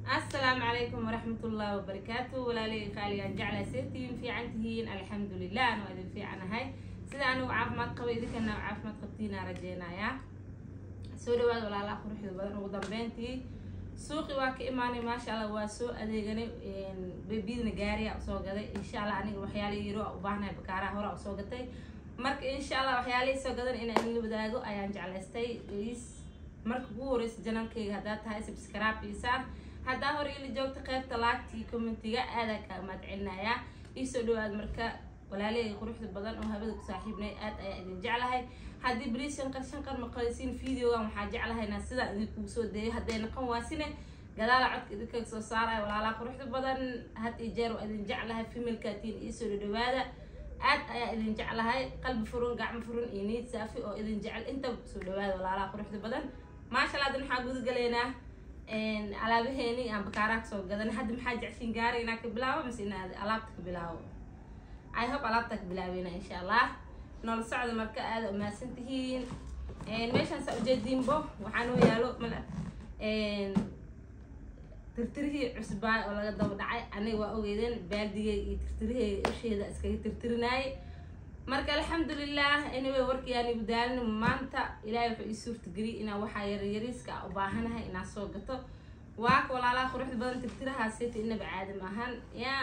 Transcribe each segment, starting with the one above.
Asalaamu calaykum waraxmatullaahi wabarakaatu. Walaalihii qaaligaan jeclaa, seetihiin? Fiican tihiin? Alxamdulilah, anuu idin fiicanahay. Sida anigu caafimaad qaba, idinkana caafimaad qabtiinaa rajeynayaa. Soo dhawaad, walaalaha quruxda badan. Ugu dambeyntii suuqi waa ka imaanay, maasha Allah, waa soo adeeganay. Beebidna gaariya usoo gaday, insha Allah. Aniga waxyaalihii yaro u baahnahay bakaaraha hore usoo gatay. Marka insha Allah waxyaalihii soo gadan inaan idinla wadaago ayaan jeclaystay. Please, marka ugu horeysa channelkayga haddaad tahay, subscribe iyo saar. Haddaa hore ila joogta, qaybta like-ta iyo commentiga aadaa kaa mahad celinayaa. Iisoo dhawaad marka, walaalahayga quruxda badan oo habada ku saaxiibnay, aad ayaa idin jeclahay. Haddii beriis shanqar shanqar maqalisiin videogan, waxaa jeclahay inaan sidaa idinkugu soo dayo. Hadday naqon waasine, gadaala codka idinkaga soo saaraya. Walaalaha quruxda badan, had iyo jeer waa idin jeclahay. Femilkaatiin, iisoo dhadhawaada, aad ayaa idin jeclahay. Qalbi furun, gacmo furun iyo niid saafi oo idin jecel intaba, kusoo dhawaada, walaalaha quruxda badan. Maasha Allah, hadda maxaa guda galaynaa? Alaabaheeni aan bakaaraha kasoo gadanay. Hadda maxaa jeceshiin? Gaari inaa ka bilaabo mise inaad alaabta ka bilaabo? I hope alaabta ka bilaabeyna, insha Allah. Noola socda marka, aada umahadsan tihiin. Meeshaan saa ujeediinbo, waxaa noo yaalo tirtirihii cusbaay oo laga daba dhacay. Aniga waa ogeydeen, baaldigeyga iyo tirtiriheyga usheeda iskaga tirtirinaayay. Marka alxamdulilah, anyway, warkii igu daalin. Maanta Ilaahay wuxuu ii suurtageliyay inaan waxaa yaryariiska u baahanahay inaan soo gato. Waa ka, walaalaha quruxda badan, tirtirahaasita inaba caadi maahan ya.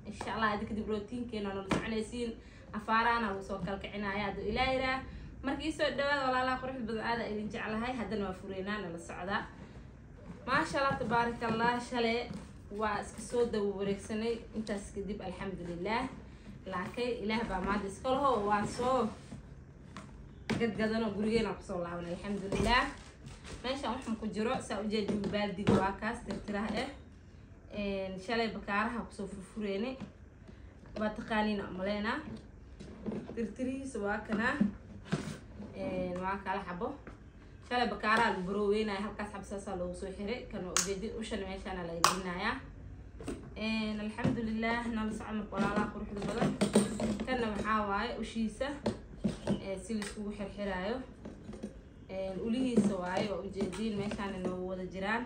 Insha Allah adi kadib rootiinkeena noola soconaysiin, afaarahana lagu soo kalkicinaya hadduu Ilaah yiraah. Marka iisoo dhawaada, walaalaha quruxda badan, aada idin jeclahay. Haddana waa fureynaa, nala socda. Maasha Allah, tabaaraka Allah. Shale waa iska soo daba wareegsanay. Intaas kadib alxamdulilah, laakiin Ilaah baa maanta iska laho, waan soo gadgadano, gurigeena kusoo laabanay, alxamdulilah. Meeshaan waxaan ku jiro saa ujeedin, baaldiga waa kaas tirtiraha ah. Shalay bakaaraha kusoo furfureynay, waa taqaaniina umaleynaa. Tirtirihiisa waa kana, waa kala xabo. Shalay bakaaraha lagu barooweynaya, halkaas xabo saasaa loogu soo xiray. Kan waa ujeedin, ushana meeshaana laga gelinayaa. Alxamdulilah, nala soco marka, walaalaha quruxda badan. Kanna waxaa waaye ushiisa, si laiskugu xirxiraayo ulihiisa waaye. Waa ujeediin, meeshaana noogu wada jiraan.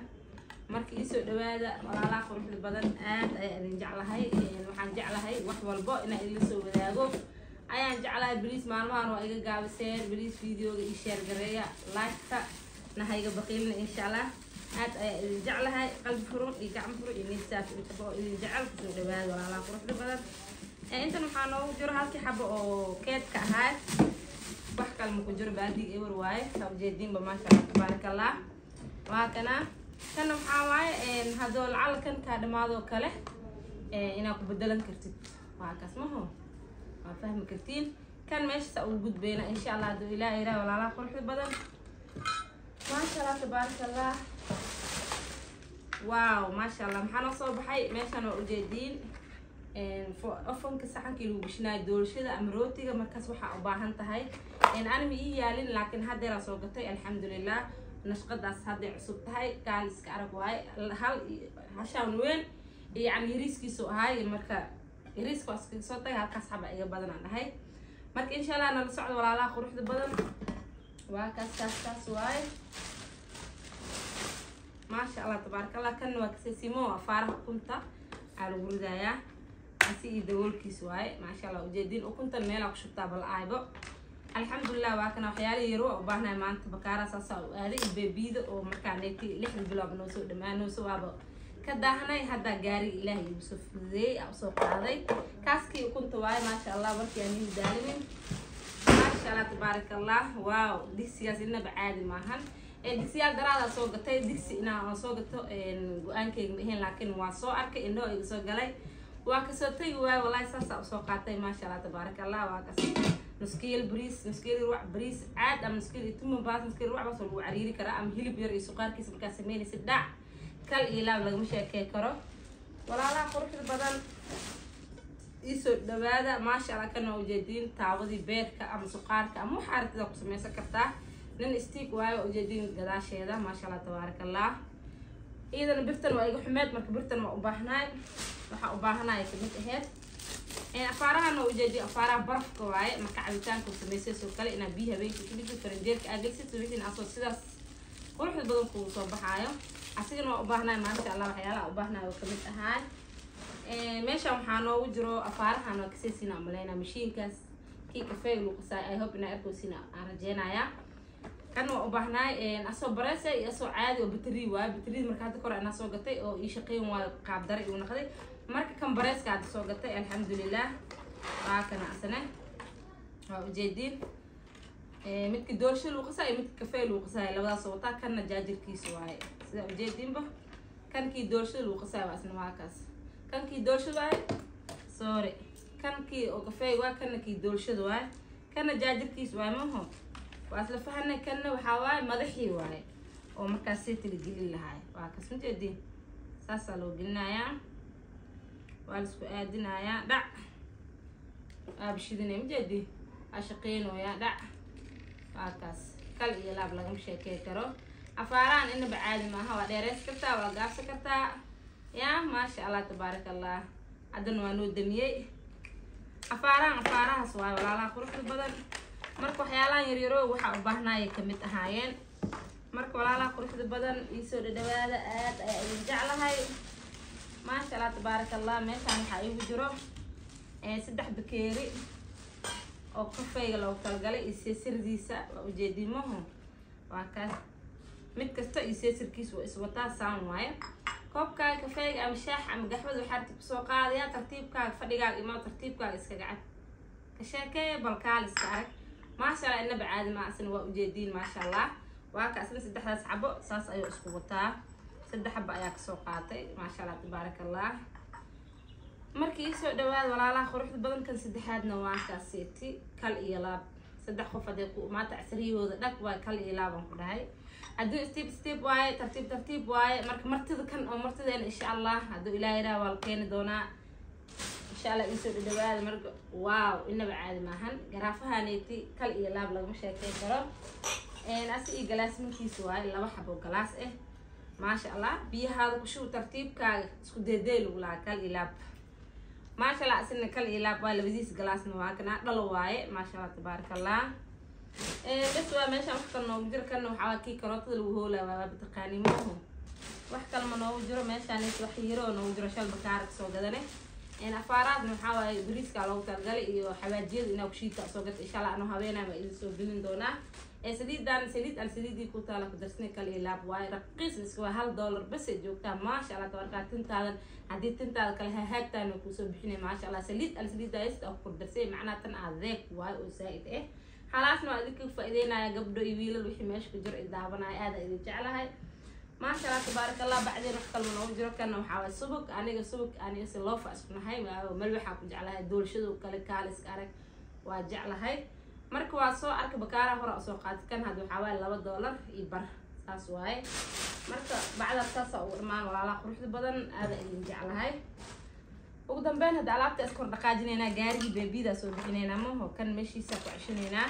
Marka iisoo dhawaada, walaalaha quruxda badan, aad ayaa idin jeclahay. Waxaan jeclahay wax walbo inaan idinla soo wadaago ayaan jeclahay. Please, maalmahan waa iga gaabiseen. Please, videoga ii share gareeya, like-ta naha iga baqiilina, insha Allah. Aad ayaa idin jeclahay, qalbi furun iyo gacmo furun iyo niid saafi intaba oo idin jecel. Kusoo dhawaada, walaalaha quruxda badan. Intan waxaa noogu jiro halkii xabo oo keedka ahaa, wax kale ma ku jiro, baaldiga ewer waaye, saa ujeediinba. Maasha Allah, tabaaraka Allah. Waa kana. Kana waxaa waaye haddoo lacal kan kaa dhamaadoo kale inaad ku bedelan kartid. Waa kaas, maho waa fahmi kartiin. Kan meesha saa ugu gudbeyna, insha Allah, hadduu Ilaah yiraah. Walaalaha quruxda badan, maasha Allah, tabaaraka Allah. Wow, maasha Allah, maxaa noo soo baxay meeshan? Waa ujeediin, ovenka saxankii lagu gashinaayo doolashada ama rootiga. Markaas waxaa u baahan tahay, anima ii yaalin, laakiin haddeeraa soo gatay, alxamdulilah. Nashqadaas hadday cusub tahay, kaaliska arag waaye. Hal hashaan weyn, yani yariiskiisu ahaay. Marka yariiska waa iskaga soo tagay, halkaas xaba iga badan aan dhahay. Marka insha Allah nala socdo, walaalaha quruxda badan. Waa kaas, kaas, kaas waaye. Maasha Allah, tabaaraka Allah. Kanna waa kasesimo, afaaraha ukunta aa lagu ridayaa, asi iyo daboolkiis waaye. Maasha Allah, ujeedin, ukuntan meelaa ku shubtaa bal aaybo. Alxamdulilah, waa kana waxyaalihii yaro waa u baahnahay maanta. Bakaara saasaa u aaday iyo beebiida oo markaa neeti 6da bilooba noo soo dhamaan, noo soo waaba ka daahanay. Haddaa gaariga Ilaahay igu soo fududeeyey, aa usoo qaaday. Kaaskii ukunta waaye. Maasha Allah, warkii aan igu daalinin. Maasha Allah, tabaaraka Allah. Wow, digsigaas inaba caadi maahan. Digsiyaal daraadaa soo gatay. Digsi inaan soo gato go-aankeyga ma ahayn, laakiin waa soo arkay, indhoo iga soo galay, waa kasoo tagi waay. Wallahi saasaa usoo qaatay. Maasha Allah, tabaaraka Allah. Waa kas nuskiil bariis, nuskiil ruwac bariis caad ama nuskiil iyo tuman baas, nuskiil ruwac baas oo lagu cariiri karaa, ama hilib yar iyo suqaarkiisa markaa sameynaysa, dhac kal iyo laab lagama sheekey karo. Walaalaha quruxda badan, iisoo dhawaada. Maasha Allah, kana waa ujeediin, taawadii beerka ama suqaarka ama waxa aragtida ku sameysan kartaa. Nin stick waayo, waa ujeediin gadaasheeda. Maasha Allah, tabaaraka Allah. Iyadana birtan waa iga xumeed, marka birtan waa u baahnaay, waxaa u baahanahay kamid aheyd. Afaarahan waa ujeediin, afaaraha barafka waaye. Marka cabitaanka samaysay kale, inaad biyo habeenkii ku dhigtid, faranjeerka aad gelisid, subaxiina asoo sidaas quruxda badan kugu soo baxaayo. Asigana waa u baahnaay, maasha Allah, waxyaalaha u baahnaay oo kamid ahaa. Meeshan waxaa noogu jiro afaarahan, waa kasaysiina umaleynaa, mashiinkaas kii kafeega lagu qasaay. I hope inaa arkaysiin aan rajeynayaa. Kan waa u baahnaay, asoo bareesa iyo asoo caadi oo bateri waayo. Baterida marka hadda kore anaa soo gatay oo ii shaqeyn waayo, qaab dare igu noqday. Marka kan bareeska hadda soo gatay, alxamdulilah, waa kana asane, waa ujeediin. Midka doorsho lagu qasaay iyo midka kafee lagu qasaay labadaas oo wataa. Kanna jaajarkiisa waaye, sida ujeediinba. Kankii doorshada lagu qasaay waa isna, waa kaas. Kankii doolshada waaye, sorry, kankii oo kafeega waa kana, kii doolshada waaye, kana jaajarkiisa waaye, maho waa isla fahanay. Kanna waxaa waaye madaxii waaye oo markaas seeti la gelin lahaay, waa kas, majeediin? Saasaa loo gelinayaa, waa laisku aadinayaa, dhac, waa bishidinaya, majeediin? Waa shaqeynoyaa, dhac, waa kaas. Kal iyo laab, lagama sheekey karo. Afaarahan inaba caadi maaha, waa dheereys kartaa, waa gaabsan kartaa, ya maasha Allah, tabaaraka Allah. Haddana waa noo damiyey afaarahan, afaarahaas waayo, walaalaha quruxda badan. Marka waxyaalahan yaryaro waxaa u baahnaayay kamid ahaayeen. Marka walaalaha quruxda badan, iisoo dhadhawaada, aad ayaa idin jeclahay, maasha Allah, tabaaraka Allah. Meeshaan waxaa iigu jiro 3 bakeeri oo kafeyga loogu talagalay iyo seesirdiisa, waa ujeedimahu, waa kaas. Mid kasta iyo seesirkiisa waa iswataa, saan waaye. Koobkaaga kafeyga ama shaax ama gaxwada waxaad kusoo qaadaya tartiibkaaga, fadhigaaga imaa, tartiibkaaga iskaga cab, ka sheekeeya, balkaal iska arag, maasha Allah, inaba caadi ma asna, waa ujeediin, maasha Allah. Waa ka asna saddexdaas xabo saas ayuu isku wataa, 3 xabo ayaa kasoo qaatay, maasha Allah, tabaaraka Allah. Markii iisoo dhawaad, walaalaha quruxda badan, kan saddexaadna waa kaaseeti. Kal iyo laab, 3 qof hadday ku imaata casriyahooda, dhag waa kal iyo laabaan ku dhahay. Hadduu step step waaye, tartiib tartiib waaye. Marka martida kan oo martideena, insha Allah, hadduu Ilaah yidhaha, waa la keeni doonaa, insha Allah. Iisoo dhadhawaada. Marka wow, inaba caadi maahan garaafahaneeti, kal iyo laab, lagama sheekeyn karo. Asi iyo galaasminkiisa waaye, 2 xabo galaas ah, maasha Allah. Biyahaada ku shub, tartiibkaaga isku deedee lagu lahaa, kal iyo laab, maasha Allah. Asina kal iyo laab waa, labadiis galaasna waa kana, dhalo waaye, maasha Allah, tabaaraka Allah. Bas waa meeshaan wax kale noogu jiro. Kana waxaa waa kii karootada lagu hoolaa, waa bataqaani maaho, wax kale ma noogu jiro meeshaan. Wax yaro oo noogu jiro, shal bakaara kasoo gadane. Afaaraadna waxaa waaye bariiska loogu talagalay iyo xawaajiyada inaa kushiita soo gata. Insha Allah anoo habeenaa waa idin soo gelin doonaa. Saliidan, saliid al saliidii ku taala ku darsanay, kal iyo laab waaye, raqiis iska waa, $1 bas ay joogtaa, maasha Allah, tabarkaa. Tintaadan haddii tintaada kale hahaagtaan way kuusoo bixinay, maasha Allah. Saliid al saliida haysta ku kordarsay, macnaha tan adeeg waaye oo zaa'id ah. Halaasna waa idinka faa'iideynaya, gabdho iyo wiilal wixii meesha ku jiro i daawanaya, aada idin jeclahay, maasha Allah, tabaaraka Allah. Bacdeen wax kalma noogu jiro. Kana waxaa waay subag. Aniga subag, aniga si loofa isku nahay, malwaxaa ku jeclahay, doolshadu kale kaaliska arag waa jeclahay. Marka waa soo arka bakaaraha hore soo qaatay. Kan hadda waxaa waaye $2.50, saas waaye. Marka bacdaas saasa ugu dhamaan, walaalaha quruxda badan, aada idin jeclahay. Ugu dambeyn hadda alaabta iska hor dhaqaajinaynaa, gaarigii beebidaa soo bixinaynaa, maho kan meeshiisa ku ceshinaynaa.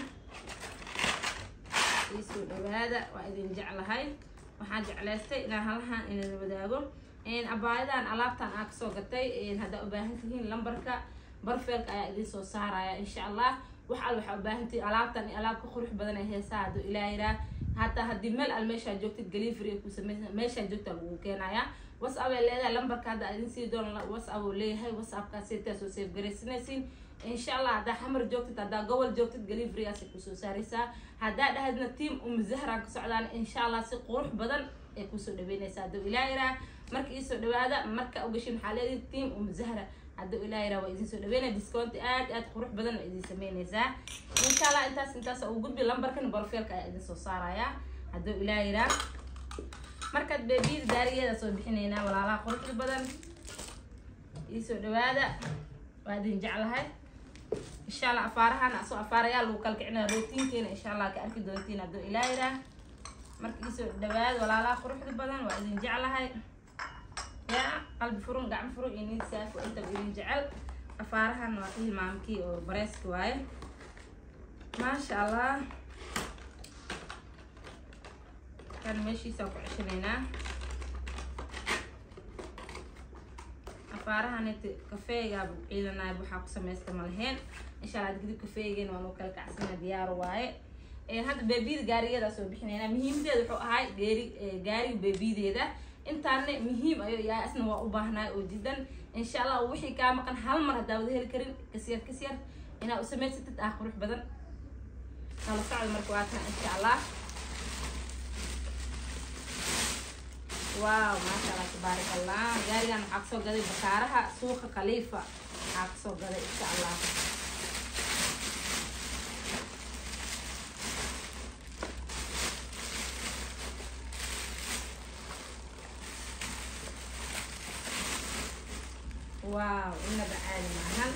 Iisoo dhawaada, waa idin jeclahay. Waxaan jeclaystay inaan halahan inaan wadaago abaayadan, alaabtan aan kasoo gatay. Haddaa ubaahan tihiin, lambarka barfeelka ayaa idin soo saaraya, insha Allah. Wax al waxaa ubaahan tihiin, alaabtan iyo alaab ka qurux badan ay heesaa, hadduu Ilaah yiraa. Hataa haddii meel al meeshaa joogtid, delivery ku sameysa, meeshaa joogta lagu keenayaa. WhatsApp ay leedahay, lambarka hadda idin sii doon WhatsApp uu leeyahay, WhatsAppkaas sitaa soo save garaysanaysiin, insha Allah. Haddaa Xamar joogtid, haddaa gobol joogtid, deliverygaas ay kusoo saaraysaa. Haddaa dhahaydna team Zahran ka socdaan, insha Allah si qurux badan ay kusoo dhaweynaysaa, hadduu Ilaah yiraa. Marka iisoo dhawaada, marka ugashin waxaa leedihin team Zahra, hadduu Ilaah yiraa waa idin soo dhaweynaya, discount aad aad qurux badan waa idin sameynaysaa, insha Allah. Intaas ugu gudbi, lambarkan barofeelka ayaa idin soo saaraya, hadduu Ilaah yiraa. Markaad beebiyada gaarigeeda soo bixinaynaa, walaalaha quruxda badan, iisoo dhawaada, waa idin jeclahay. Insha Allah afaarahan asoo afaarayaa lagu kala kicinaya rootiinkeena, insha Allah ka arki doontiin, hadduu Ilaah yiraa. Marka iisoo dhawaada, walaalaha quruxda badan, waa idin jeclahay. Ya qalbi furun, gacmo furun iyo nin saafo intaba idin jecel. Afaarahan waa ka hilmaamkii oo bareeska waaye, maasha Allah. Kan meeshiisa ku ceshanaynaa. Afaarahaniti kafeegaa buu ciidanaya, waxaa ku samaysta ma laheen. Insha Allah kadib kafeegeena waa noo kala kacsana, diyaar waaye. Hadda beebiyada gaarigeeda soo bixinaynaa. Muhiimadeeda wuxuu ahay gaariga beebiyadeeda. Intaana muhiim ayuu yahay, asna waa u baahnaay oo jiddan. Insha Allah wixii kaa maqan hal mar haddaa wada heli karin, kasyar kasyar inaad u samaysatid ah qurux badan. Kala socda marka waa kan insha Allah. Waaw, maasha Allah, tabaarak Allah. Gaarigan waxaa kasoo gaday bakaaraha suuqa Khaliifa, waxaa kasoo gaday insha Allah. Waaw, inaba caadi maahan,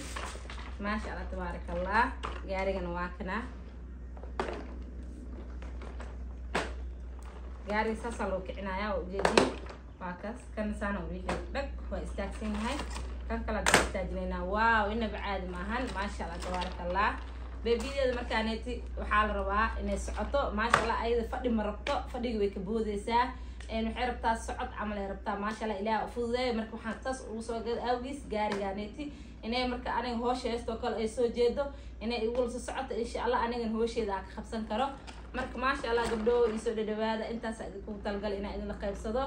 maasha Allah, tabaarak Allah. Gaarigana waa kana, gaariga saasaa loo kicinayaa, waa ujeediin. Waa kaas, kana saana uriixi dhag, waa istaagsan yahay. Kan kale hadaan istaajinaynaa. Waaw, inaba caadi maahan, maasha Allah, tabaarak Allah. Beebiyadeeda markaaneeti waxaa la rabaa inay socoto, maasha Allah. Ayada fadhi ma rabto, fadhiga way ka boodeysaa, waxay rabtaa socod camal ay rabtaa, maasha Allah. Ilaah fududeeyo. Marka waxaan saas ugu soo gada awgiis gaarigaaneeti inay marka aniga hoosha heestoo kale ay soo jeedo, inay igula soo socoto insha Allah, anigan hoosheeda aan ka qabsan karo. Marka maasha Allah, gabdho iisoo dhadhawaada, intaasa idinku talgal inaa idinla qaybsado,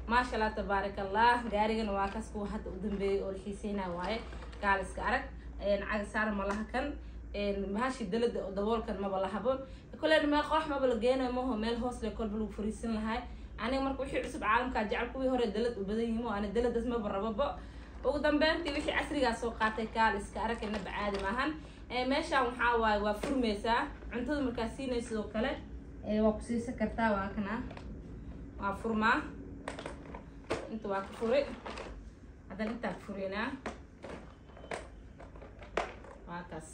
maasha Allah, tabaarak Allah. Gaarigana waa kaas, kuwa hadda u dambeeyay oo la xiiseynayo waaye. Gaaliska arag, caga saar ma laha kan, bahashi dalada oo daboolkan maba lahabo. Kolena meel qorax maba la geenayo, maho meel hoos le kolba lagu fariisan lahay. Aniga marka wixii cusub caalamkaa jecel, kuwii hore dalad u badan yihiin, ana daladaas maba rababo. Ugu dambeyntii wixii casrigaa soo qaatay, kaal iska arag, inaba caadi maahan. Meeshaan waxaa waaye waa furmeysaa, cuntada markaa siinaysa sidoo kale waa ku siisan kartaa. Waa kana, waa furmaa, inta waa ka furi, haddana intaa ka fureynaa. Waa kaas,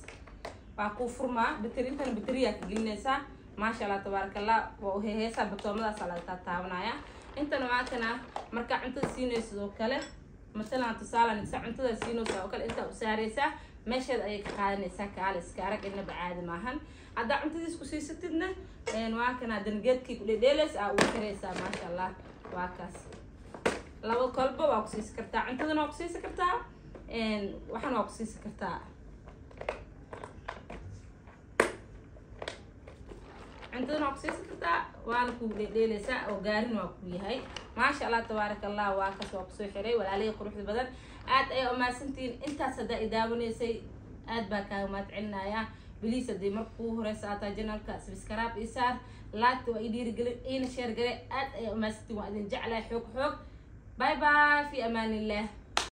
waa kuu furmaa. Bateri intana bateriyaa ka gelinaysaa, maasha Allah, tabaaraka Allah. Waa uheheesaa, batoomadaasaa laga taataabanaya. Intana waa kana, markaa cuntada siinaysa sidoo kale, matalan tusaale sa cuntada siinaysa oo kale, intaa u saareysaa, meesheeda ayay ka qaadanaysaa. Kaale iska arag, inaba caadi maahan. Haddaa cuntadiis ku siisatidna waa kana, dangeedkii ku dhedheelaysa aa ugu xiraysaa, maasha Allah. Waa kaas, laba kolba waa ku siisi kartaa, cuntadana waa ku siisi kartaa, waxana waa ku siisi kartaa. Cuntadana waa ku siisi kartaa, waana ku dhedheelaysaa oo gaarin waa ku yahay, maasha Allah, tabaaraka Allah. Waa kaas, waa kusoo xiray. Walaalihii quruxda badan, aad ayaa umahadsantihiin. Intaas haddaa i daawanaysay, aad baa kaaga mahad celinayaa. Please, haddii marka kugu horeysa aataa channelka, subscribe ii saar, like waa ii dhiirigelin, iina share gare. Aad ayaa umahadsantihiin, waa idin jeclahay xoog xoog. Bye bye, fi amaan illah.